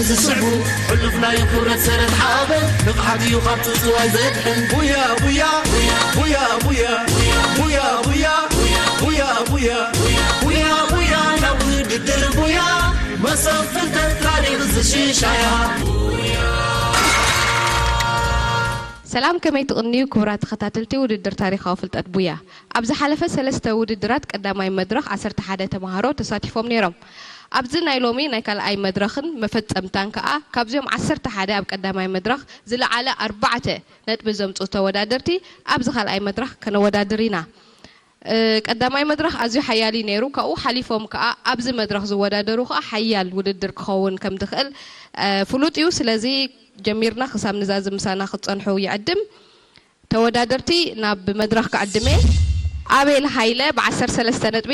ዝስዕቡ ሕሉፍ ናይ ክብረት ሰረት ሓበን ንቕሓት እዩ ካብ ጽዋይ ዘድሕን። ቡያ ቡያ ቡያ ቡያ ቡያ ቡያ ቡያ ቡያ ቡያ ቡያ ናብ ውድድር ቡያ መሰብ ፍልጠት ታሪኽ ዝሽሻያ። ሰላም፣ ከመይ ትቕንዩ ክቡራት ተኸታተልቲ ውድድር ታሪኻዊ ፍልጠት ቡያ? ኣብ ዝሓለፈ ሰለስተ ውድድራት ቀዳማይ መድረኽ ዓሰርተ ሓደ ተምሃሮ ተሳቲፎም ነይሮም። ኣብዚ ናይ ሎሚ ናይ ካልኣይ መድረኽን መፈጸምታን ከኣ ካብዚኦም ዓሰርተ ሓደ ኣብ ቀዳማይ መድረኽ ዝለዓለ ኣርባዕተ ነጥቢ ዘምጽኡ ተወዳደርቲ ኣብዚ ካልኣይ መድረኽ ከነወዳድር ኢና። ቀዳማይ መድረኽ ኣዝዩ ሓያል እዩ ነይሩ። ካብኡ ሓሊፎም ከኣ ኣብዚ መድረኽ ዝወዳደሩ ከኣ ሓያል ውድድር ክኸውን ከም ዝኽእል ፍሉጥ እዩ። ስለዚ ጀሚርና ክሳብ ንዛዝም ምሳና ክትጸንሑ ይዕድም። ተወዳደርቲ ናብ መድረኽ ክዕድም እየ። ኣቤል ሃይለ ብ ዓሰርተ ሰለስተ ነጥቢ፣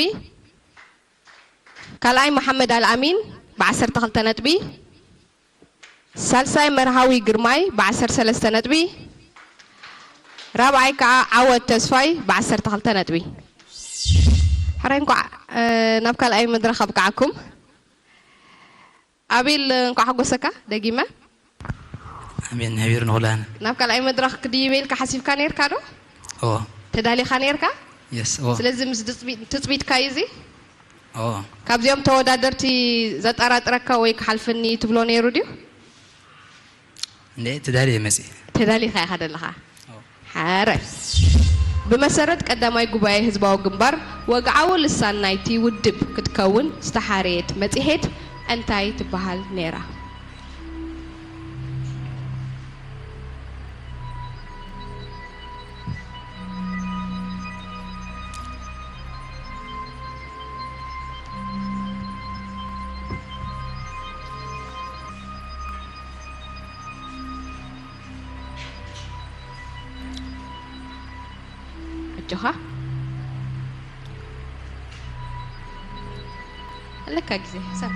ካልኣይ መሓመድ ኣልኣሚን ብ ዓሰርተ ክልተ ነጥቢ፣ ሳልሳይ መርሃዊ ግርማይ ብ ዓሰርተ ሰለስተ ነጥቢ፣ ራብዓይ ከዓ ዓወት ተስፋይ ብ ዓሰርተ ክልተ ነጥቢ። ሕራይ እንኳዕ ናብ ካልኣይ መድረኽ ኣብቅዓኩም። ኣቤል እንኳዕ ሓጎሰካ ደጊመ። ኣሜን። ነቢሩ ንኹላህና። ናብ ካልኣይ መድረኽ ክድይበ ኢልካ ሓሲብካ ነይርካ ዶ? ኦ ተዳሊኻ ነይርካ? የስ ኦ ስለዚ ምስ ትፅቢትካ እዩ እዚ? ኦ ካብዚኦም ተወዳደርቲ ዘጠራጥረካ ወይ ክሓልፈኒ ትብሎ ነይሩ ድዩ? እንዴ ተዳልየ መፅእ ተዳሊኻ ኢኻ ዘለኻ። ሓረ ብመሰረት ቀዳማይ ጉባኤ ህዝባዊ ግንባር ወግዓዊ ልሳን ናይቲ ውድብ ክትከውን ዝተሓረየት መፅሄት እንታይ ትበሃል ነይራ? ኣጆኻ ኣለካ ግዜ ሕሳብ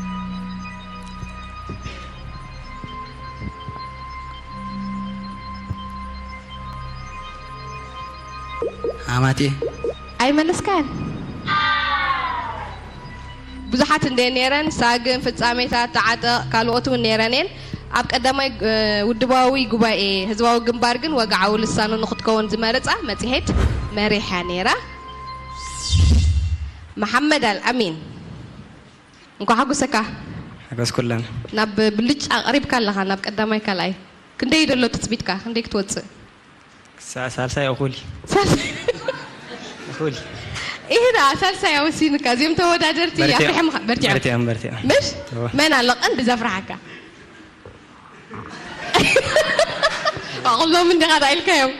ኣማቴ ኣይመለስካን ብዙሓት እንደ ነይረን ሳግን ፍጻሜታት ተዓጠቕ ካልኦት እውን ነይረን እየን ኣብ ቀዳማይ ውድባዊ ጉባኤ ህዝባዊ ግንባር ግን ወግዓዊ ልሳኑ ንክትከውን ዝመረፃ መፅሄት መሪሕ እያ ነይራ መሓመድ ኣልኣሚን እንኳ ሓጉሰካ ሓገዝኩለን ናብ ብልጫ ቀሪብካ ኣለኻ ናብ ቀዳማይ ካልኣይ ክንደይ ደሎ ትፅቢትካ ክንደይ ክትወፅእ ክሳዕ ሳልሳይ እኹል እዩ ሳልሳይ እኹል እዩ ይሄ ዳ ሳልሳይ ኣወሲንካ እዚኦም ተወዳደርቲ ኣፍሪሖም በርቲዖም በርቲዖም በርቲዖም ምሽ እወ። መን ኣሎ ቀንዲ ዘፍርሓካ ኩሎም እንዲኻ ዳ ኢልካዮም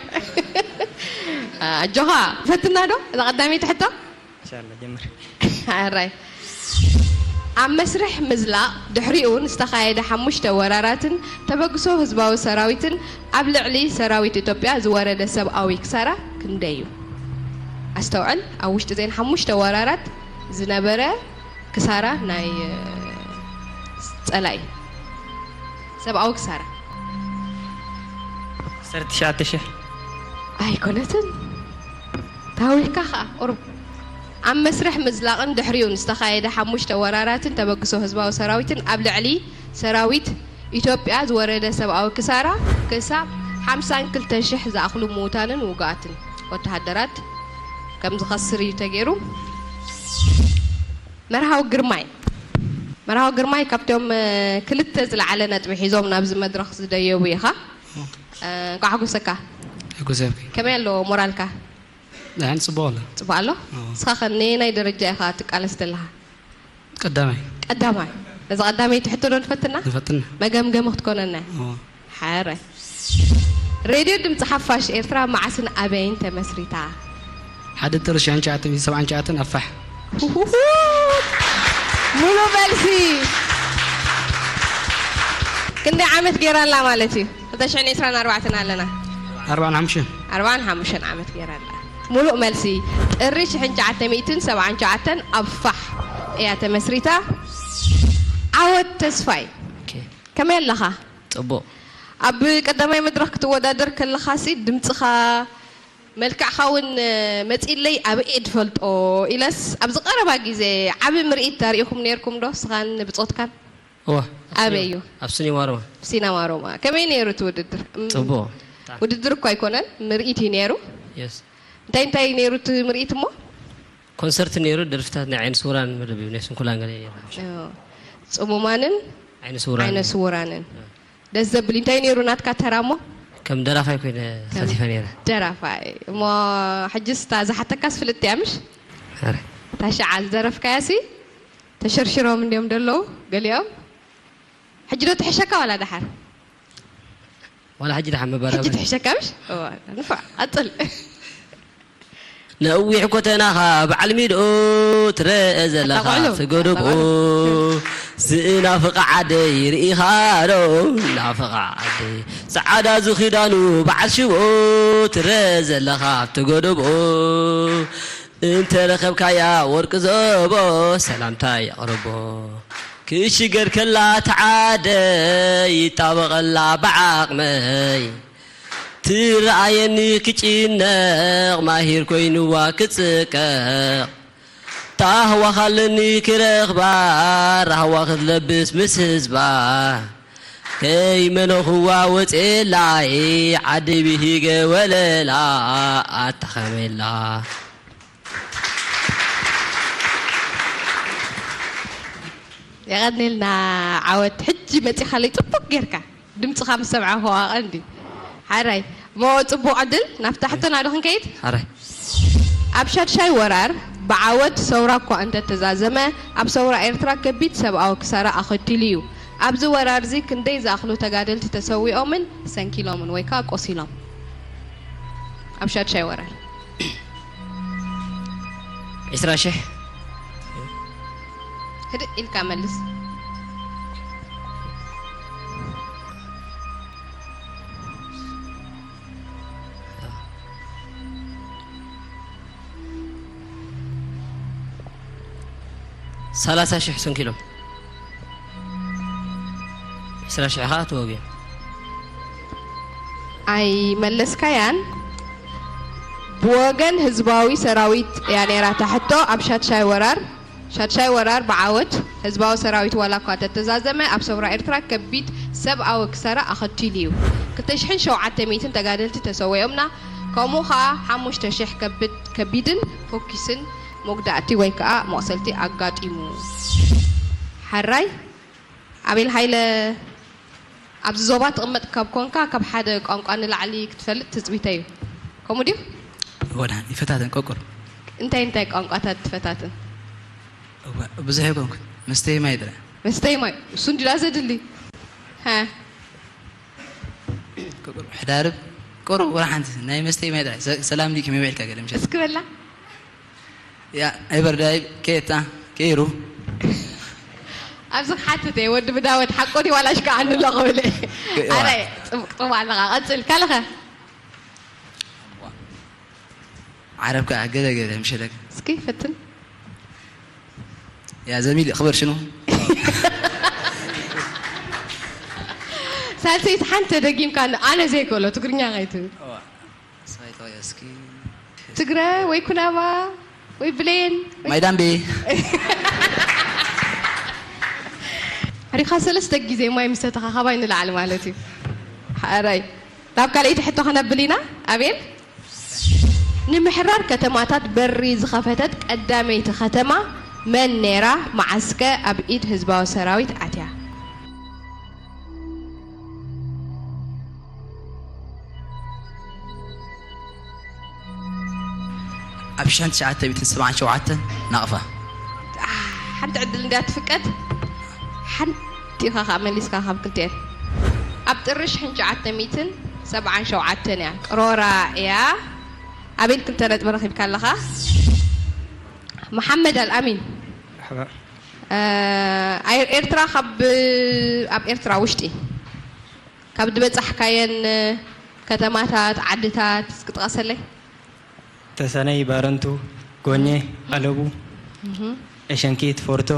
ኣጆኻ ፈትና ዶ እዛ ቀዳመይቲ ሕቶ ኢንሻላ ጀምር ኣራይ ኣብ መስርሕ ምዝላቕ ድሕሪኡ ዝተኻየደ ሓሙሽተ ወራራትን ተበግሶ ህዝባዊ ሰራዊትን ኣብ ልዕሊ ሰራዊት ኢትዮጵያ ዝወረደ ሰብኣዊ ክሳራ ክንደይ እዩ? ኣስተውዕል፣ ኣብ ውሽጢ እዘን ሓሙሽተ ወራራት ዝነበረ ክሳራ ናይ ጸላኢ ሰብኣዊ ክሳራ ዓሰርተ ትሽዓተ ሽሕ ኣይኮነትን ታዊካ ከኣ ቁሩብ ኣብ መስርሕ ምዝላቕን ድሕሪኡን ዝተኻየደ ሓሙሽተ ወራራትን ተበግሶ ህዝባዊ ሰራዊትን ኣብ ልዕሊ ሰራዊት ኢትዮጵያ ዝወረደ ሰብኣዊ ክሳራ ክሳብ ሓምሳን ክልተን ሽሕ ዝኣኽሉ ምዉታንን ውጉኣትን ወተሃደራት ከም ዝኸስር እዩ ተገይሩ። መርሃዊ ግርማይ መርሃዊ ግርማይ ካብቶም ክልተ ዝለዓለ ነጥቢ ሒዞም ናብዚ መድረኽ ዝደየቡ ኢኻ። እንኳዕ ሓጎሰካ። ሕጉስ ኣብኪ ከመይ ኣሎ ሞራልካ? ደሓን ጽቡቕ ኣሎ ጽቡቕ ኣሎ። ኣዎ። ንስኻ ከ ነየናይ ደረጃ ኢኻ ትቃለስ ዘለኻ? ቀዳማይ ቀዳማይ። ነዚ ቀዳመይቲ ሕቶ ዶ ንፈትና? ንፈትና መገምገሚ ክትኮነና። ኣዎ። ሓረ ሬድዮ ድምፂ ሓፋሽ ኤርትራ መዓስን ኣበይን ተመስሪታ? ሓደ ጥሪ ሽሕን ትሽዓተ ሚእትን ሰብዓን ትሽዓተን ኣፋሕ ሙሉ መልሲ ክንደይ ዓመት ገይራ ኣላ ማለት እዩ? ክልተ ሽሕን ዕስራን ኣርባዕተን ኣለና ኣርባዓን ሓሙሽተን ኣርባዓን ሓሙሽተን ዓመት ገይራ ኣላ። ሙሉእ መልሲ ጥሪ ሽሕን ትሽዓተ ሚእትን ሰብዓን ትሽዓተን ኣብ ፋሕ እያ ተመስሪታ። ዓወት ተስፋይ ከመይ ኣለኻ? ጽቡቕ ኣብ ቀዳማይ መድረኽ ክትወዳደር ከለኻሲ ድምፅኻ መልክዕኻ እውን መፂለይ ኣበይ እየ ዝፈልጦ ኢለስ ኣብዚ ቀረባ ግዜ ዓቢ ምርኢት ኣርኢኹም ነይርኩም ዶ ንስኻን ብፆትካን? እወ፣ ኣበይ እዩ? ኣብ ሲኒማ ሮማ። ሲነማ ሮማ። ከመይ ነይሩ እቲ ውድድር? እም፣ ጽቡቕ። ውድድር እኮ ኣይኮነን፣ ምርኢት እዩ ነይሩ። የስ። እንታይ እንታይ ነይሩ እቲ ምርኢት እሞ? ኮንሰርት ነይሩ፣ ደርፍታት ናይ ዓይነ ስውራን መደብ እዩ፣ ናይ ስንኩላን ገለ ነይሩ። ኦ፣ ጽሙማንን ዓይነ ስውራን። ዓይነ ስውራንን። ደስ ዘብል እዩ። እንታይ ነይሩ ናትካ ተራ እሞ? ከም ደራፋይ ኮይነ ተሳቲፈ ነይረ። ደራፋይ። እሞ ሕጅስ እታ ዝሓተካስ ፍልጥቲ እያ ምሽ? ኣረ። እታ ሸዓ ዝደረፍካያሲ ተሸርሽሮም እንዲዮም ደለዉ ገሊኦም። ሕጂ ዶ ትሕሸካ ዋላ ደሓር? ዋላ ሕጂ ደሓር ሕጂ መባራበር። ትሕሸካ ምሽ? እዋ፣ ንፉዕ፣ ቀጽል። ነዊሕ ኮተናኻ በዓል ሚድኡ ትረአ ዘለኻ ኣታ ቆልዑ፣ ትገደብኦ ኣታ ቆልዑ። ዝእናፍቓ ዓደይ ርኢኻ ዶ ናፍቓ ዓደይ ጸዓዳ ዝኽዳኑ በዓል ሽቦ ትረአ ዘለኻ ኣብ ትገደብኦ እንተ ረኸብካያ ወርቂ ዘቦ ሰላምታ የቕርቦ ክሽገር ከላ ተዓደይ ይጣበቐላ ብዓቕመይ ትረኣየኒ ክጭነቕ ማሂር ኮይንዋ ክጽቀቕ ታህዋ ካለኒ ክረኽባ ራህዋ ክትለብስ ምስ ህዝባ ከይመነኽዋ ወፅኤላይ ዓዲ ብሂገ ወለላ ኣታኸመላ የቐኒልና ዓወት። ሕጂ መጺኻለይ ጽቡቕ ጌርካ ድምጽኻ ምስ ሰምዓኹ ቀንዲ ሓራይ። እሞ ጽቡቕ ዕድል ናብታ ሕቶና ዶ ክንከይድ? ሓራይ ኣብ ሻድሻይ ወራር ብዓወት ሰውራ እኳ እንተተዛዘመ ኣብ ሰውራ ኤርትራ ከቢድ ሰብኣዊ ክሳራ ኣኸቲሉ እዩ። ኣብዚ ወራር እዚ ክንደይ ዝኣኽሉ ተጋደልቲ ተሰዊኦምን ሰንኪሎምን ወይ ከዓ ቆሲሎም? ኣብ ሻድሻይ ወራር ዒስራ ሽሕ ህድእ ኢልካ መልስ። ሰላሳ ሽሕ ሰንኪሎም ዒስራ ሽሕ ከዓ ተወግኦም። ኣይመለስካያን። ብወገን ህዝባዊ ሰራዊት እያ ነይራ እታ ሕቶ። ኣብ ሻድሻይ ወራር ሻድሻይ ወራር ብዓወት ህዝባዊ ሰራዊት ዋላ እኳ ተተዛዘመ ኣብ ሰውራ ኤርትራ ከቢድ ሰብኣዊ ክሳራ ኣኸቲሉ እዩ። ክልተ ሽሕን ሸውዓተ ሚእትን ተጋደልቲ ተሰዊኦምና፣ ከምኡ ኸዓ ሓሙሽተ ሽሕ ከብድ ከቢድን ፎኪስን መጉዳእቲ ወይ ከዓ መቑሰልቲ ኣጋጢሙ። ሓራይ ኣቤል ሃይለ ኣብዚ ዞባ ትቕመጥ ካብ ኮንካ ካብ ሓደ ቋንቋ ንላዕሊ ክትፈልጥ ትፅቢተይ እዩ። ከምኡ ድዩ? ወዳን ይፈታተን ቆቁር እንታይ እንታይ ቋንቋታት ትፈታትን? እዋ፣ ብዙሕ ኣይኮንኩን መስተይ ማይ ጥራይ መስተይ ማይ እሱ እንዲላ ዘድሊ ሃ ቆቁር ሕዳርብ ቆሮ ወላ ሓንቲ ናይ መስተይ ማይ ጥራይ ሰ- ሰላም ዲኪ መብዕልካ ገለ ምሸት እስኪ በላ ያ ኣይበርዳይ ኬታ ኬሩ ኣብዚ ክሓትት እየ ወዲ ብዳወት ሓቆ ድዩ ዋላ ሽካ ኣንሎ ክብል እየ። ኣረ ጽቡቕ ጽቡቕ ኣለኻ ቀጽል ካልኸ ዓረብ ከዓ ገለ ገለ ምሸለክ እስኪ ፈትን ያ ዘሚል ክበር ሽኑ ሳልሰይቲ ሓንቲ ደጊምካ ኣነ ዘይክእሎ ትግርኛ ከይትብል እስኪ ትግረ ወይ ኩናማ ወይ ብሌን ማይዳምቤ ሕሪኻ ሰለስተ ግዜ ማይ ምሰተኻ ካባይ ንላዕሊ ማለት እዩ ሓራይ ናብ ካልኣይቲ ሕቶ ክነብል ኢና ኣቤል ንምሕራር ከተማታት በሪ ዝኸፈተት ቀዳመይቲ ከተማ መን ነይራ መዓስከ ኣብ ኢድ ህዝባዊ ሰራዊት ኣትያ ኣብ ሽሕን ትሽዓተ ሚእትን ሰብዓን ሸውዓተን ናቕፋ ሓንቲ ዕድል እንድያ ትፍቀድ ሓንቲ ኢኻ ከዓ መሊስካ ካብ ክልቲኤን ኣብ ጥሪ ሽሕን ትሽዓተ ሚእትን ሰብዓን ሸውዓተን እያ ቅሮራ እያ ኣቤል ክልተ ነጥቢ ረኺብካ ኣለኻ መሓመድ ኣልኣሚን መርሓባ ኣየር ኤርትራ ካብ ኣብ ኤርትራ ውሽጢ ካብ ዝበጻሕካየን ከተማታት ዓድታት እስኪ ጥቐሰለይ ተሰነይ ባረንቱ ጎኘ ኣለቡ ዕሸንኪት ፎርቶ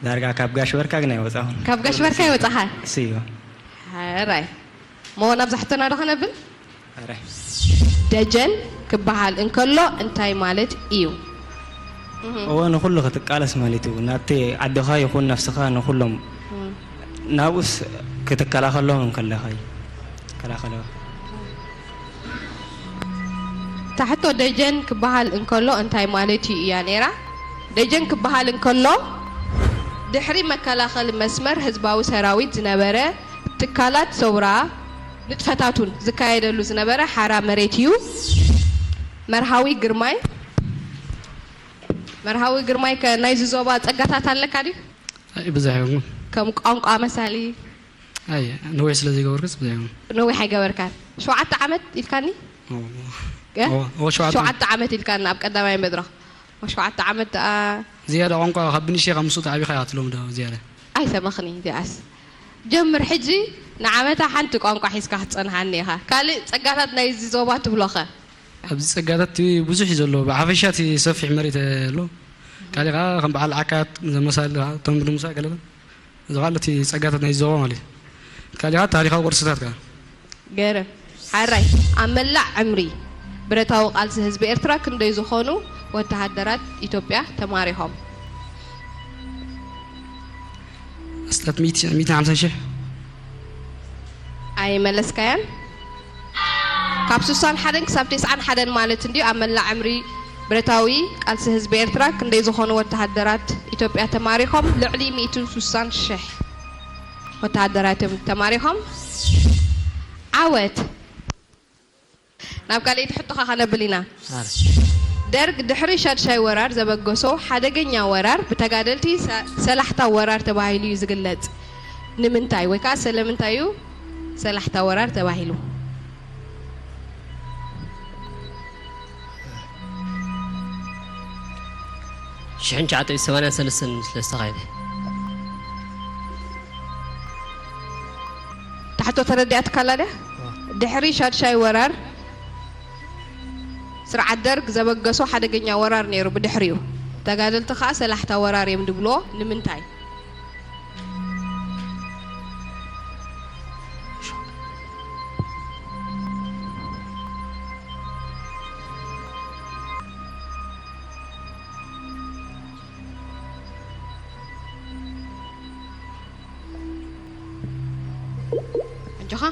ዳርጋ ካብ ጋሽ በርካ ግን ኣይወፃኹን ካብ ጋሽ በርካ ይወፃኻ ስዮ ሕራይ እሞ ናብዛ ሕቶና ዶ ከነብል ኣረ ደጀን ክበሃል እንከሎ እንታይ ማለት እዩ እወ፣ ንኹሉ ክትቃለስ ማለት እዩ። ናብቲ ዓድኻ ይኹን ነፍስኻ ንኹሎም፣ ናብኡስ ክትከላኸሎም እንከለኻ እዩ። ከላኸሎ። ታሕቶ ደጀን ክበሃል እንከሎ እንታይ ማለት እዩ እያ ነይራ። ደጀን ክበሃል እንከሎ ድሕሪ መከላኸሊ መስመር ህዝባዊ ሰራዊት ዝነበረ ትካላት ሰውራ ንጥፈታቱን ዝካየደሉ ዝነበረ ሓራ መሬት እዩ። መርሃዊ ግርማይ መርሃዊ ግርማይ ከ ናይዚ ዞባ ጸጋታት ኣለካ ድዩ? ኣይ ብዙሕ ይኹን ከም ቋንቋ መሳሊ ኣይ ነዊሕ ስለ ዘይገበርኩስ ብዙሕ ይኹን ነዊሕ ኣይገበርካን። ሸውዓተ ዓመት ኢልካኒ? እ? ሸውዓተ ሸውዓተ ዓመት ኢልካኒ ኣብ ቀዳማይ መድረኽ። ሸውዓተ ዓመት ደኣ ዝያዳ ቋንቋ ካብ ብንሽኻ ምስኡ ተዓቢኻ ኢኻ ትብሎም ዶ ዝያዳ? ኣይሰማኽኒ እዚኣስ። ጀምር ሕጂ ንዓመታ ሓንቲ ቋንቋ ሒዝካ ክትጸንሓኒ ኢኻ። ካልእ ጸጋታት ናይዚ ዞባ ትብሎኸ? ኣብዚ ጸጋታት እቲ ብዙሕ እዩ ዘሎ። ብሓፈሻ እቲ ሰፊሕ መሬት ኣሎ። ካሊእ ከዓ ከም በዓል ዓካት ዘመሳል እቶም ብድምሳ ገለለ እዚ ከዓ እቲ ጸጋታት ናይ ዞባ ማለት እዩ። ካሊእ ከዓ ታሪኻዊ ቅርስታት ከዓ ገርም ሓራይ ኣብ መላእ ዕምሪ ብረታዊ ቃልሲ ህዝቢ ኤርትራ ክንደይ ዝኾኑ ወተሃደራት ኢትዮጵያ ተማሪኾም? ኣስታት ሚእቲ ሚእቲ ሓምሳን ሽሕ ኣይመለስካያን። ካብ ስሳን ሓደን ክሳብ ተስዓን ሓደን ማለት እንድዩ ኣብ መላእ ዕምሪ ብረታዊ ቃልሲ ህዝቢ ኤርትራ ክንደይ ዝኾኑ ወተሃደራት ኢትዮጵያ ተማሪኾም? ልዕሊ ሚእትን ስሳን ሽሕ ወተሃደራት እዮም ተማሪኾም። ዓወት! ናብ ካልኣይቲ ሕቶኻ ከነብል ኢና። ደርግ ድሕሪ ሻድሻይ ወራር ዘበገሶ ሓደገኛ ወራር ብተጋደልቲ ሰላሕታ ወራር ተባሂሉ እዩ ዝግለጽ። ንምንታይ ወይ ከዓ ሰለምንታይ እዩ ሰላሕታ ወራር ተባሂሉ? ሽሕን ትሽዓተ ሚእትን ሰማንያን ሰለስተን ስለ ዝተኻየደ። ታሕቶ ተረዲኣትካላ ድያ? ድሕሪ ሻድሻይ ወራር ስርዓት ደርግ ዘበገሶ ሓደገኛ ወራር ነይሩ። ብድሕሪኡ ተጋደልቲ ከዓ ሰላሕታ ወራር እዮም ድብልዎ። ንምንታይ? ኣጆኻ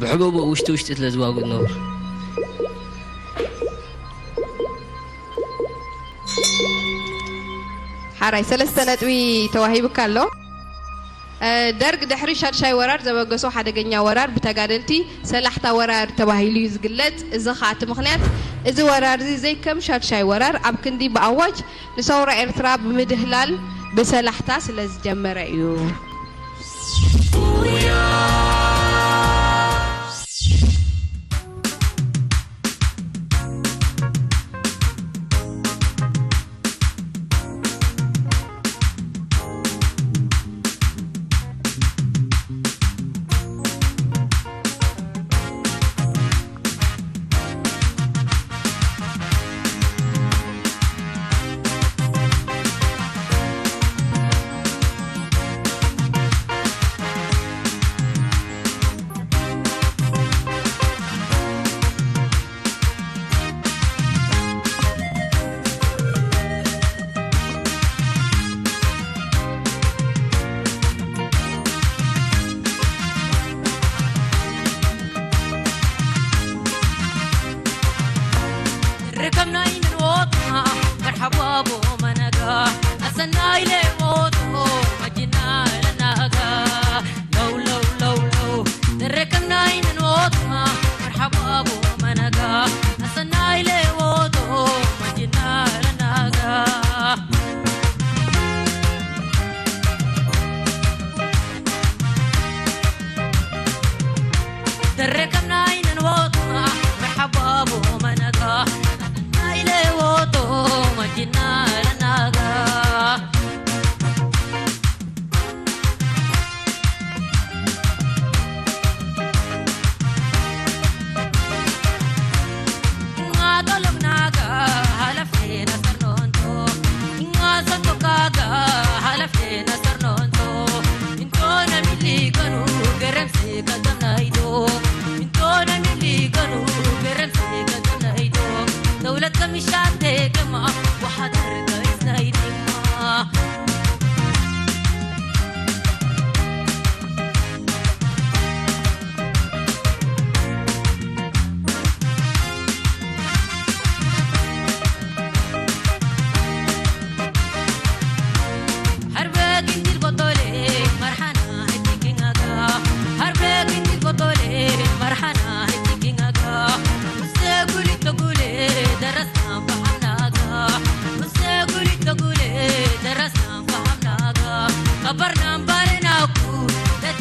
ብሕቡእ ውሽጢ ውሽጢ ስለ ዝዋግኡ ዝነበሩ። ሓራይ ሰለስተ ነጥቢ ተዋሂቡካ ኣሎ። ደርግ ድሕሪ ሻድሻይ ወራር ዘበገሶ ሓደገኛ ወራር ብተጋደልቲ ሰላሕታ ወራር ተባሂሉ እዩ ዝግለጽ። እዚ ኸኣ እቲ ምኽንያት እዚ ወራር እዚ ዘይከም ሻድሻይ ወራር ኣብ ክንዲ ብኣዋጅ ንሰውራ ኤርትራ ብምድህላል ብሰላሕታ ስለ ዝጀመረ እዩ።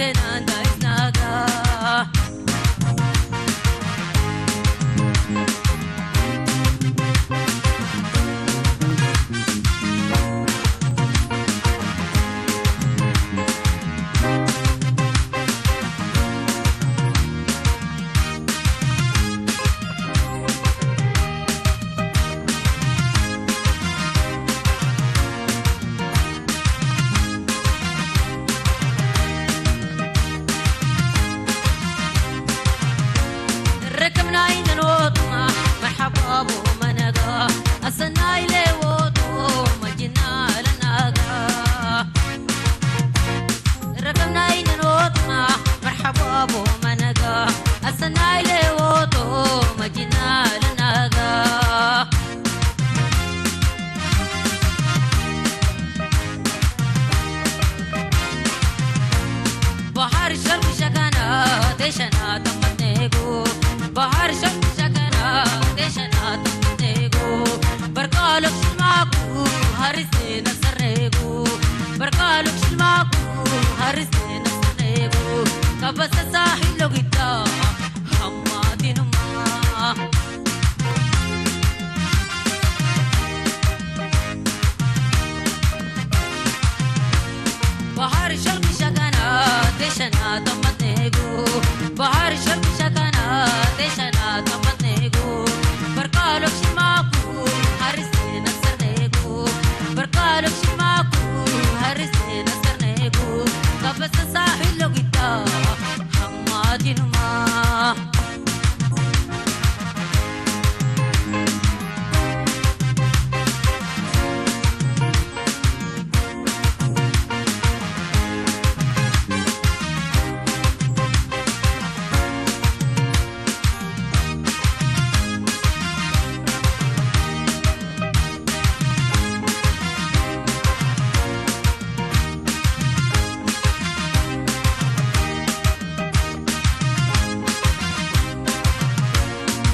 Tenanda is naga. ركبنا ينوطنا مرحبا بو منغا. السناي لي وطو مجنا لنغا. ركبنا ينوطنا مرحبا بو منغا. السناي لي وطو مجنا لنغا. بحر شرق شكنا دشنا تمتنيغو. بحر شرق شكنا دشنا تمتنيغو. بركالك شلماكو هرسنا سرنيغو. بركالك شلماكو هرسنا سرنيغو. كبس ساحل لو قدا هماتينما. بحر شرق شكنا دشنا تمتنيغو. بحر شرق شكنا دشنا تمتنيغو. بركالك شلماكو هرسنا سرنيغو. بركالك شلماكو هرسنا سرنيغو. كبس ساحل لو قدا هماتينما.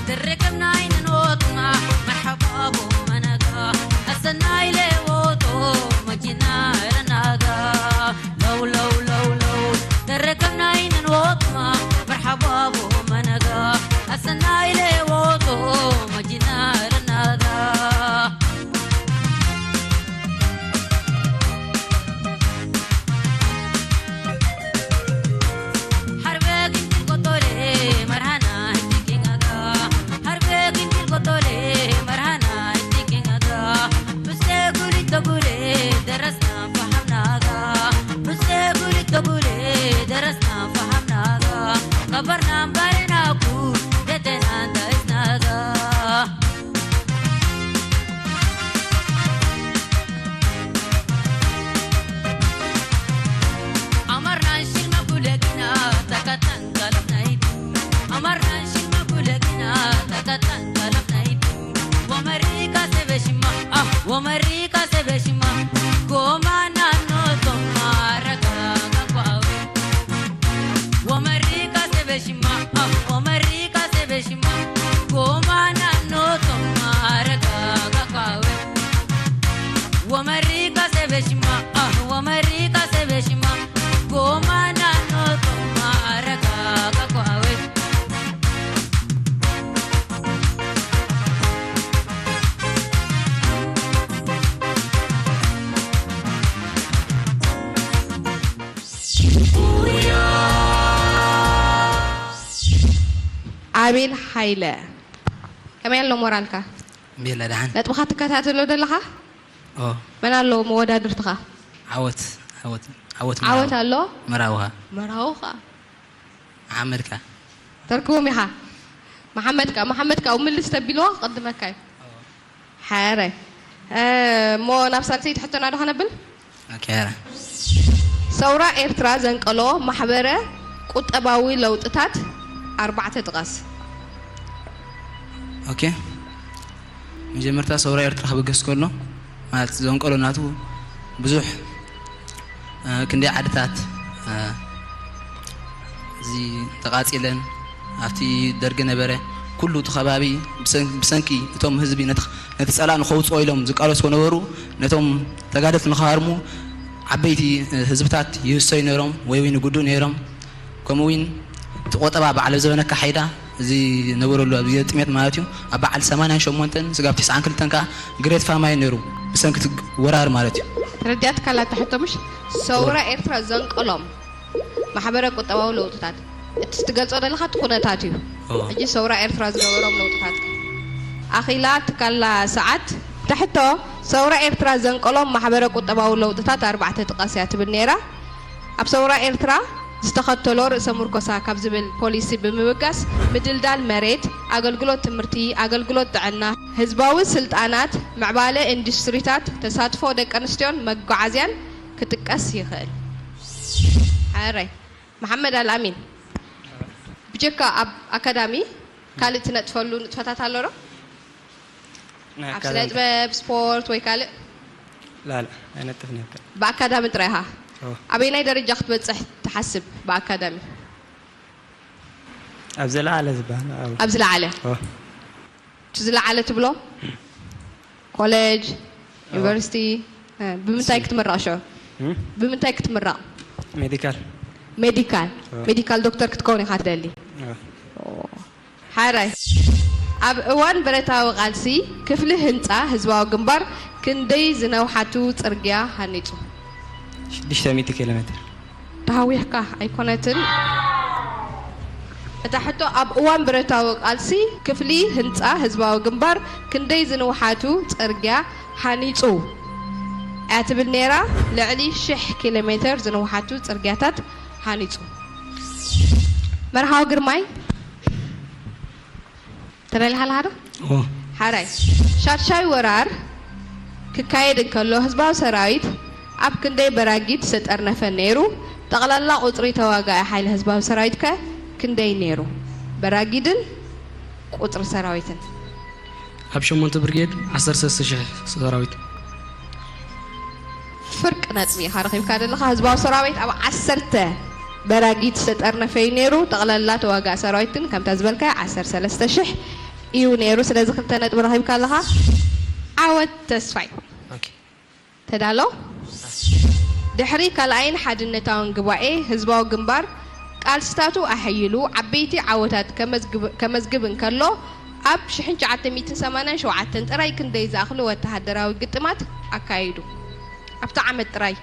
دركبنا عين نوطنا مرحبا بو منغا. السناي لي وطو مجنا لنغا. لو لو لو لو دركبنا عين نوطنا مرحبا بو منغا. السناي لي وطو مجنا لنغا. ኣቤል ሃይለ፣ ከመይ ኣሎ ሞራልካ? ቤላ ደሓን። ነጥብኻ ትከታተሎ ዘለኻ? ኦ። መን ኣሎ መወዳድርትኻ? ዓወት፣ ዓወት፣ ዓወት ዓወት መራዊ። ኣሎ? መራውኻ። መራውኻ። መሓመድካ። ተርክቦም ኢኻ። መሓመድካ፣ መሓመድካ፣ ምልስ ተቢልዎ ክቕድመካ እዩ። ኦ። ሓረ። እ፣ እሞ ናብ ሳልሰይቲ ሕቶና ዶ ከነብል? ኦኬ፣ ሓረ። ሰውራ ኤርትራ ዘንቀሎ ማሕበረ ቁጠባዊ ለውጥታት ኣርባዕተ ጥቀስ። ኦኬ። መጀመርታ ሰውራ ኤርትራ ክብገስ ከሎ፣ ማለት ዘንቀሎ ናቱ ብዙሕ፣ እ፣ ክንደይ ዓድታት፣ እ፣ እዚ ተቓጺለን ኣብቲ ደርጊ ነበረ። ኩሉ እቲ ከባቢ ብሰን-፣ ብሰንኪ እቶም ህዝቢ ነቲ፣ ነቲ ጸላእ ንኸውጽኦ ኢሎም ዝቃለሱ ከነበሩ፣ ነቶም ተጋደልቲ ንኽሃርሙ ዓበይቲ ህዝብታት ይህሰዩ ነይሮም ወይ እውን ይጉድኡ ነይሮም። ከምኡ እውን እቲ ቆጠባ በዓል ኣብ ዝበነካ ሓይዳ እዚ ነበረሉ ኣብ ግዜ ጥሜት ማለት እዩ ኣብ በዓል ሰማንያን ሸሞንተን ስጋብ ትስዓን ክልተን ከዓ ግሬት ፋማይ ነይሩ ብሰንኪ እቲ ወራር ማለት እዩ። ተረዲኣትካ ኣላ እታ ሕቶ ምሽ? ሰውራ ኤርትራ ዘንቀሎም ማሕበረ ቁጠባዊ ለውጥታት እቲ ትገልጾ ዘለኻ እቲ ኩነታት እዩ። ሕጂ ሰውራ ኤርትራ ዝገበሮም ለውጥታት ኣኺላ ትካላ ሰዓት። እታ ሕቶ ሰውራ ኤርትራ ዘንቀሎም ማሕበረ ቁጠባዊ ለውጥታት ኣርባዕተ ጥቀስ እያ ትብል ነይራ። ኣብ ሰውራ ኤርትራ ዝተኸተሎ ርእሰ ምርኮሳ ካብ ዝብል ፖሊሲ ብምብጋስ ምድልዳል መሬት፣ ኣገልግሎት ትምህርቲ፣ ኣገልግሎት ጥዕና፣ ህዝባዊ ስልጣናት፣ ምዕባለ ኢንዱስትሪታት፣ ተሳትፎ ደቂ ኣንስትዮን መጓዓዝያን ክጥቀስ ይኽእል። ሓረይ መሓመድ ኣልኣሚን፣ ብጀካ ኣብ ኣካዳሚ ካልእ ትነጥፈሉ ንጥፈታት ኣሎ ዶ? ኣብ ስነ ጥበብ፣ ስፖርት ወይ ካልእ? ላላ ኣይነጥፍን። ብኣካዳሚ ጥራይ ኢኻ? ኣበየናይ ደረጃ ክትበፅሕ ትሓስብ ብኣካዳሚ? ኣብ ዝለዓለ ዝበሃል ኣብ ዝለዓለ እቲ ዝለዓለ ትብሎ ኮሌጅ፣ ዩኒቨርሲቲ፣ ብምንታይ ክትምረቕ ሽዑ? ብምንታይ ክትምረቕ? ሜዲካል። ሜዲካል። ሜዲካል ዶክተር ክትከውን ኢኻ ትደሊ? ሓራይ ኣብ እዋን ብረታዊ ቃልሲ ክፍሊ ህንፃ ህዝባዊ ግንባር ክንደይ ዝነውሓቱ ፅርግያ ሃኒፁ? ሽዱሽተ ሚእቲ ኪሎ ሜትር። ተሃዊኽካ ኣይኮነትን። እታ ሕቶ ኣብ እዋን ብረታዊ ቃልሲ ክፍሊ ህንፃ ህዝባዊ ግንባር ክንደይ ዝንውሓቱ ፅርግያ ሃኒፁ እያ ትብል ነይራ። ልዕሊ ሽሕ ኪሎ ሜትር ዝንውሓቱ ፅርግያታት ሃኒፁ። መርሃዊ ግርማይ ተረሊኻ ኣለኻ ዶ? ሓራይ ሻድሻይ ወራር ክካየድ እንከሎ ህዝባዊ ሰራዊት ኣብ ክንደይ በራጊድ ዝተጠርነፈ ነይሩ? ጠቕላላ ቁፅሪ ተዋጋኢ ሓይሊ ህዝባዊ ሰራዊት ከ ክንደይ ነይሩ? በራጊድን ቁፅሪ ሰራዊትን። ኣብ ሸሞንተ ብርጌድ ዓሰርተ ሰለስተ ሽሕ ሰራዊት። ፍርቂ ነጥቢ ኢኻ ረኺብካ ዘለኻ። ህዝባዊ ሰራዊት ኣብ ዓሰርተ በራጊድ ዝተጠርነፈ እዩ ነይሩ። ጠቕላላ ተዋጋኢ ሰራዊት ግን ከምታ ዝበልካዮ ዓሰርተ ሰለስተ ሽሕ እዩ ነይሩ። ስለዚ ክልተ ነጥቢ ረኺብካ ኣለኻ። ዓወት ተስፋይ። ተዳሎ። ድሕሪ ካልኣይን ሓድነታውን ጉባኤ ህዝባዊ ግንባር ቃልስታቱ ኣሐይሉ ዓበይቲ ዓወታት ከመዝግብ እንከሎ ኣብ ሽሕን ትሽዓተ ሚእትን ሰማንያን ሸውዓተን ጥራይ ክንደይ ዝኣኽሉ ወተሃደራዊ ግጥማት ኣካይዱ? ኣብቲ ዓመት ጥራይ።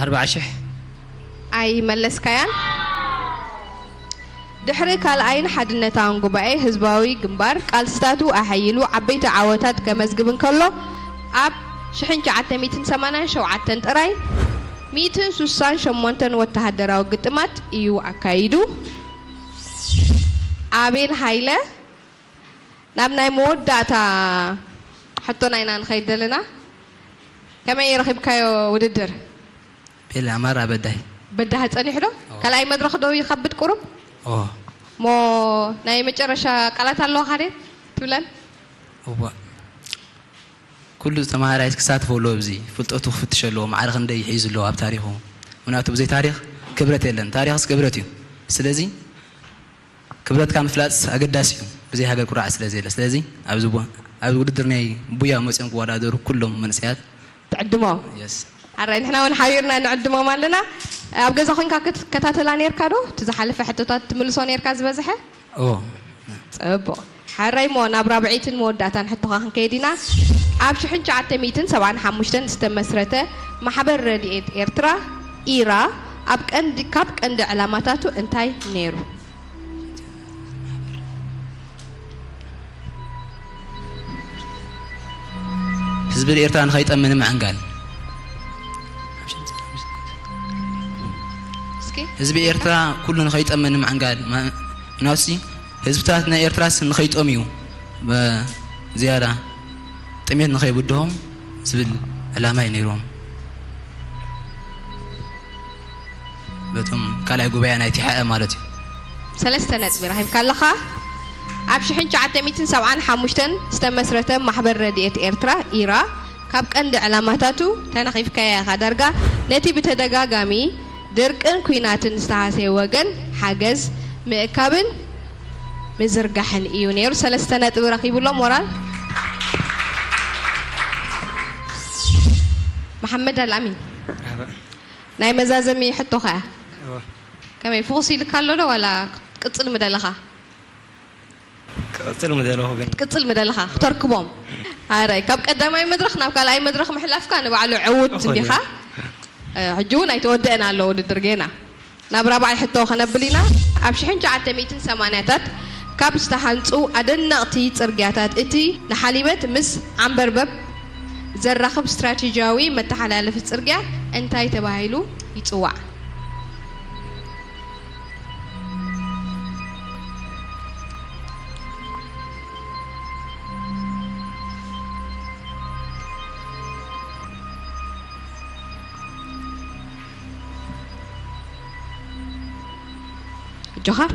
ኣርባዓ ሽሕ። ኣይመለስካያን። ድሕሪ ካልኣይን ሓድነታውን ጉባኤ ህዝባዊ ግንባር ቃልስታቱ ኣሐይሉ ዓበይቲ ዓወታት ከመዝግብ እንከሎ ኣብ ሽሕን ትሽዓተ ሚእትን ሰማንያን ሸውዓተን ጥራይ ሚእትን ሱሳን ሸሞንተን ወተሃደራዊ ግጥማት እዩ ኣካይዱ። ኣቤል ሃይለ ናብ ናይ መወዳእታ ሕቶና ኢና ንኸይድ ዘለና። ከመይ ረኺብካዮ ውድድር? ቤላ ማራ በዳሂ። በዳሂ ጸኒሑ ዶ? ካልኣይ መድረኽ ዶ ይኸብድ ቁሩብ? ሞ ናይ መጨረሻ ቃላት ኣለዋ ካዴ ትብለን? እዋ ኩሉ ተማሃራይ ክሳተፍ ኣለዎ ኣብዚ ፍልጠቱ ክፍትሽ ኣለዎ ማዕረ ክንደይ ሒዙ ኣለዎ ኣብ ታሪኹ ምክንያቱ ብዘይ ታሪኽ ክብረት የለን ታሪኽስ ክብረት እዩ ስለዚ ክብረትካ ምፍላጥ ኣገዳሲ እዩ። ብዘይ ሃገር ኩራዕ ስለ ዘየለ። ስለዚ ኣብዚ ኣብዚ ውድድር ናይ ቡያ መፅኦም ክወዳደሩ ኩሎም መንእሰያት ትዕድሞ። ሓራይ ንሕና እውን ሓቢርና ንዕድሞም ኣለና። ኣብ ገዛ ኮንካ ክትከታተላ ነርካ ዶ? እቲ ዝሓለፈ ሕቶታት ትምልሶ ነርካ ዝበዝሐ? ኦ። ፅቡቕ። ሓራይ ሞ ናብ ራብዐይትን መወዳእታን ሕቶኻ ክንከይድ ኢና። ኣብ ሽሕን ትሽዓተ ሚእትን ሰብዓን ሓሙሽተን ዝተመስረተ ማሕበር ረድኤት ኤርትራ ኢራ ኣብ ቀንዲ ካብ ቀንዲ ዕላማታቱ እንታይ ነይሩ? ህዝቢ ኤርትራ ንኸይጠሚ ንምዕንጋል። ህዝቢ ኤርትራ ኩሉ ንኸይጠሚ ንምዕንጋል። ምናልሲ ህዝብታት ናይ ኤርትራስ ንኸይጠምዩ ዝያዳ ጥሜት ንኸይብድሆም ዝብል ዕላማ እዩ ነይርዎም። በቶም ካልኣይ ጉባኤ ናይቲ ሕአ ማለት እዩ። ሰለስተ ነጥቢ ረኺብካ ኣለኻ። ኣብ ሽሕን ትሽዓተ ሚእትን ሰብዓን ሓሙሽተን ዝተመስረተ ማሕበር ረድኤት ኤርትራ ኢራ ካብ ቀንዲ ዕላማታቱ ተነኺፍካያ ኢኻ ዳርጋ። ነቲ ብተደጋጋሚ ድርቅን ኲናትን ዝተሃሰየ ወገን ሓገዝ ምእካብን ምዝርጋሕን እዩ ነይሩ። ሰለስተ ነጥቢ ረኺቡ ኣሎ። ሞራል። መሓመድ ኣልኣሚን፣ ናይ መዛዘሚ ሕቶኻ እያ። ከመይ፣ ፍኹስ ኢልካ ኣሎ ዶ ዋላ ክትቅጽል ምደለኻ? ክቕጽል ምደለኹ ግን። ክትቅጽል ምደለኻ ክተርክቦም። ኣረ፣ ካብ ቀዳማይ መድረኽ ናብ ካልኣይ መድረኽ ምሕላፍካ ንባዕሉ ዕዉት እንዲኻ። ሕጂ እውን ኣይተወደአን ኣሎ ውድድር ጌና። ናብ ራብዓይ ሕቶ ከነብል ኢና። ኣብ ሽሕን ትሽዓተ ሚእትን ሰማንያታት ካብ ዝተሃንጹ ኣደነቕቲ ጽርግያታት እቲ ንሓሊበት ምስ ዓምበርበብ ዘራኽብ ስትራቴጂያዊ መተሓላለፊ ጽርግያ እንታይ ተባሂሉ ይጽዋዕ? ጆኸር።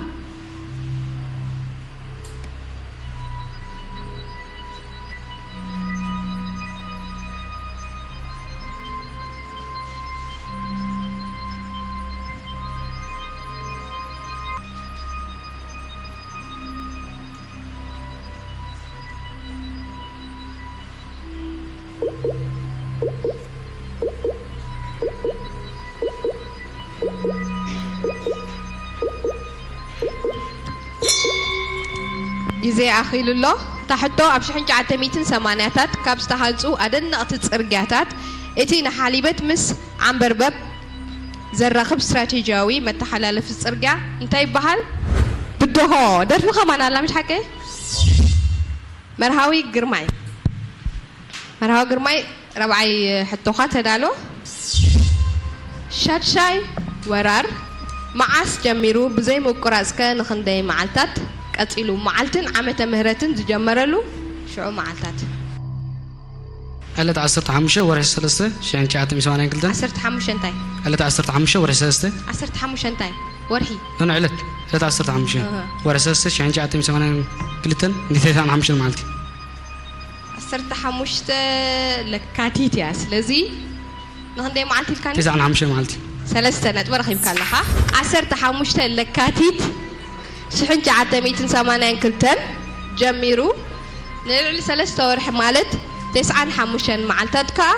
ግዜ ኣኺሉ ኣሎ። እታ ሕቶ ኣብ ሽሕን ትሽዓተ ሚእትን ሰማንያታት ካብ ዝተሃንጹ ኣደነቕቲ ጽርግያታት እቲ ንሓሊበት ምስ ዓምበርበብ ዘራኽብ ስትራቴጂያዊ መተሓላለፊ ጽርግያ እንታይ ይበሃል? ብድሆ ደርፊ ከማን ኣላ ምሽ ሓቀይ? መርሃዊ ግርማይ። መርሃዊ ግርማይ ራብዓይ ሕቶኻ ተዳሎ። ሻድሻይ ወራር መዓስ ጀሚሩ ብዘይ ምቁራጽከ ንኽንደይ መዓልታት ቀጺሉ? መዓልትን ዓመተ ምህረትን ዝጀመረሉ ሽዑ መዓልታት። ዕለት ዓሰርተ ሓሙሽተ ወርሒ ሰለስተ ሽሕን ትሽዓተ ሚእትን ሰማንያን ክልተን። ዓሰርተ ሓሙሽተ እንታይ? ዕለት ዓሰርተ ሓሙሽተ ወርሒ ሰለስተ። ዓሰርተ ሓሙሽተ እንታይ? ወርሒ። ኖ ዕለት። ዕለት ዓሰርተ ሓሙሽተ ወርሒ ሰለስተ ሽሕን ትሽዓተ ሚእትን ሰማንያን ክልተን ንተስዓን ሓሙሽተን መዓልቲ። ዓሰርተ ሓሙሽተ ለካቲት እያ። ስለዚ ንኽንደይ መዓልቲ ኢልካኒ? ተስዓን ሓሙሽተን መዓልቲ። ሰለስተ ነጥቢ ረኺብካ ኣለኻ። ዓሰርተ ሓሙሽተ ለካቲት ሽሕን ትሽዓተ ሚእትን ሰማንያን ክልተን ጀሚሩ ንልዕሊ ሰለስተ ወርሒ ማለት ተስዓን ሓሙሽተን መዓልታት ከኣ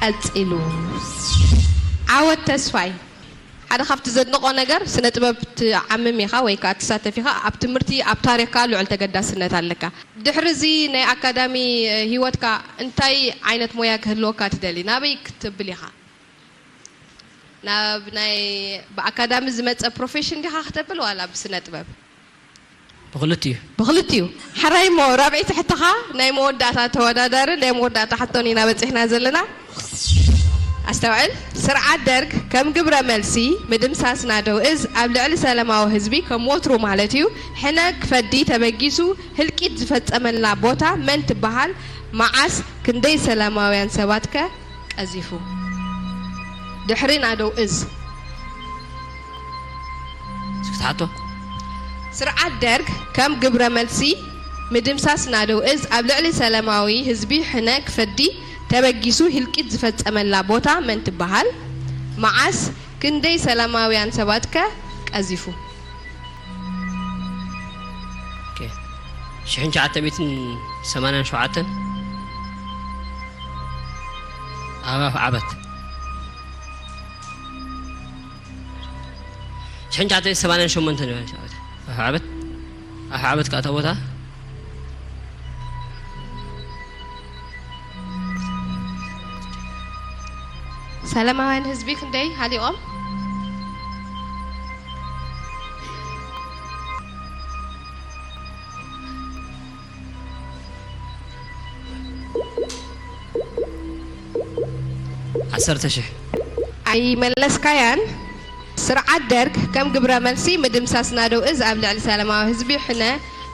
ቀጺሉ። ዓወት ተስፋይ። ሓደ ካብቲ ዘድንቖ ነገር ስነ ጥበብ ትዓምም ኢኻ ወይ ከኣ ትሳተፍ ኢኻ። ኣብ ትምህርቲ ኣብ ታሪኽካ ልዑል ተገዳስነት ኣለካ። ድሕሪ እዚ ናይ ኣካዳሚ ህይወትካ እንታይ ዓይነት ሞያ ክህልወካ ትደሊ? ናበይ ክትብል ኢኻ? ናብ ናይ ብኣካዳሚ ዝመጸ ፕሮፌሽን ዲኻ ክተብል ዋላ ብስነ ጥበብ? ብኽልቲኡ። ብኽልቲኡ። ሕራይ እሞ ራብዐይቲ ሕቶኻ ናይ መወዳእታ ተወዳዳሪ ናይ መወዳእታ ሕቶን ኢና በጺሕና ዘለና። ኣስተውዕል። ስርዓት ደርግ ከም ግብረ መልሲ ምድምሳስ ናደው እዝ ኣብ ልዕሊ ሰላማዊ ህዝቢ ከም ወትሩ ማለት እዩ ሕነ ክፈዲ ተበጊሱ ህልቂት ዝፈጸመላ ቦታ መን ትበሃል? መዓስ? ክንደይ ሰላማውያን ሰባት ከ ቀዚፉ? ድሕሪ ናደው እዝ ስፍትሓቶ ስርዓት ደርግ ከም ግብረ መልሲ ምድምሳስ ናደው እዝ ኣብ ልዕሊ ሰላማዊ ህዝቢ ሕነ ክፈዲ ተበጊሱ ህልቂት ዝፈጸመላ ቦታ መን ትበሃል? መዓስ? ክንደይ ሰላማውያን ሰባት ከ ቀዚፉ? ሽሕን ትሽዓተ ሚእትን ሰማንያን ሸውዓተን ኣብ ኣፍዓበት ሽሕን ትሽዓተ ሚእትን ሰማንያን ሸሞንተን ኣፍዓበት ኣፍዓበት ከኣ እታ ቦታ ሰላማውያን ህዝቢ ክንደይ ሃሊቖም? ዓሰርተ ሽሕ። ኣይመለስካያን። ስርዓት ደርግ ከም ግብረ መልሲ ምድምሳስ ናደው እዝ ኣብ ልዕሊ ሰላማዊ ህዝቢ ሕነ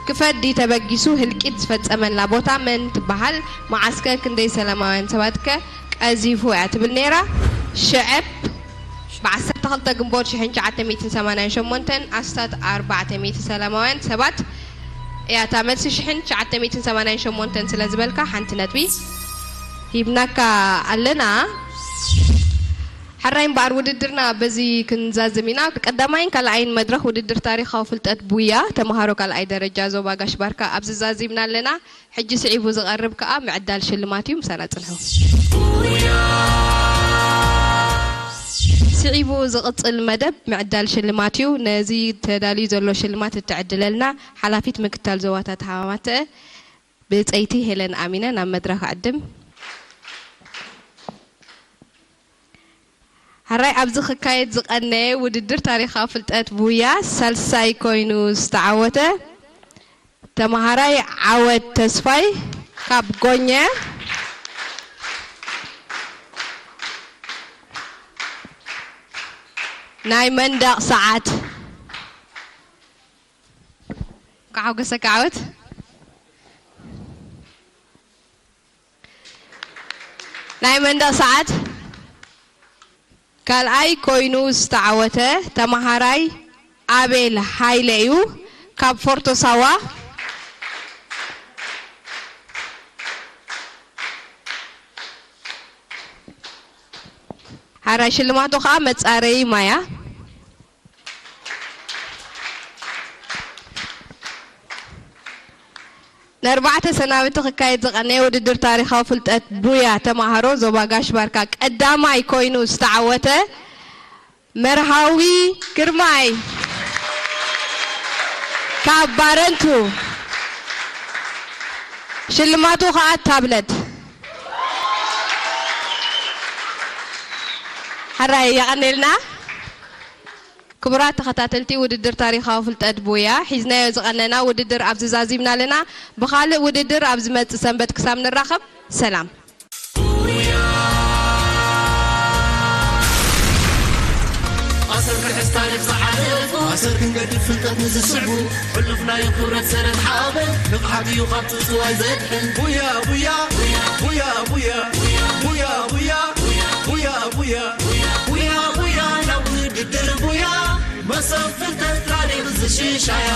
ክፈዲ ተበጊሱ ህልቂት ዝፈጸመላ ቦታ መን ትበሃል? መዓስከ ክንደይ ሰላማውያን ሰባትከ ቀዚፉ እያ ትብል ነይራ። ሽዐብ ብ ዓሰርተ ክልተ ግንቦት ሽሕን ትሽዓተ ሚእትን ሰማንያን ሸሞንተን ኣስታት ኣርባዕተ ሚእቲ ሰላማውያን ሰባት እያ እታ መልሲ። ሽሕን ትሽዓተ ሚእትን ሰማንያን ሸሞንተን ስለ ዝበልካ ሓንቲ ነጥቢ። ሂብናካ ኣለና። ሕራይ እምበኣር ውድድርና በዚ ክንዛዝም ኢና። ቀዳማይን ካልኣይን መድረኽ ውድድር ታሪኻዊ ፍልጠት ቡያ ተምሃሮ ካልኣይ ደረጃ ዞባ ጋሽ ባርካ ኣብዚ ዛዚምና ኣለና። ሕጂ ስዒቡ ዝቐርብ ከኣ ምዕዳል ሽልማት እዩ። ምሳና ጽንሑ። ስዒቡ ዝቕጽል መደብ ምዕዳል ሽልማት እዩ። ነዚ ተዳልዩ ዘሎ ሽልማት እትዕድለልና ሓላፊት ምክታል ዞባታት ሃማማተ ብጸይቲ ሄለን ኣሚነ ናብ መድረኽ ኣዕድም። ሕራይ ኣብዚ ክካየድ ዝቐነየ ውድድር ታሪኻዊ ፍልጠት ቡያ ሳልሳይ ኮይኑ ዝተዓወተ ተምሃራይ ዓወት ተስፋይ ካብ ጎኘ ናይ መንደቕ ሰዓት። ከሓጎሰካ ዓወት። ናይ መንደቕ ሰዓት ካልኣይ ኮይኑ ዝተዓወተ ተምሃራይ ኣቤል ሃይለ እዩ ካብ ፎርቶ ሳዋ። ሓራይ ሽልማቱ ከዓ መጻረዪ ማያ። ንኣርባዕተ ሰናብቲ ክካየድ ዝቐነየ ውድድር ታሪኻዊ ፍልጠት ቡያ ተምሃሮ ዞባ ጋሽ ባርካ ቀዳማይ ኮይኑ ዝተዓወተ መርሃዊ ግርማይ ካብ ባረንቱ፣ ሽልማቱ ከዓ ታብለት። ሕራይ የቐኔልና። ክቡራት ተኸታተልቲ ውድድር ታሪኻዊ ፍልጠት ቡያ፣ ሒዝናዮ ዝቐነና ውድድር ኣብዚ ዛዚምና ኣለና። ብኻልእ ውድድር ኣብ ዝመጽእ ሰንበት ክሳብ ንራኸብ፣ ሰላም። ኣሰር ክንሕዝ ታሪኽ ዝሓለፉ፣ ኣሰር ክንገድፍ ፍልጠት ንዝስዕቡ፣ ሕሉፍና እዩ ክብረት ሰረት ሓበን፣ ንቕሓት እዩ ካብ ጽጽዋይ ዘድሕን። ቡያ ቡያ ቡያ ቡያ ቡያ ቡያ ቡያ ቡያ ቡያ ቡያ ቡያ ናብ ውድድር ቡያ፣ መሰብ ፍልጠት ታሪኽ ዝሽሻያ።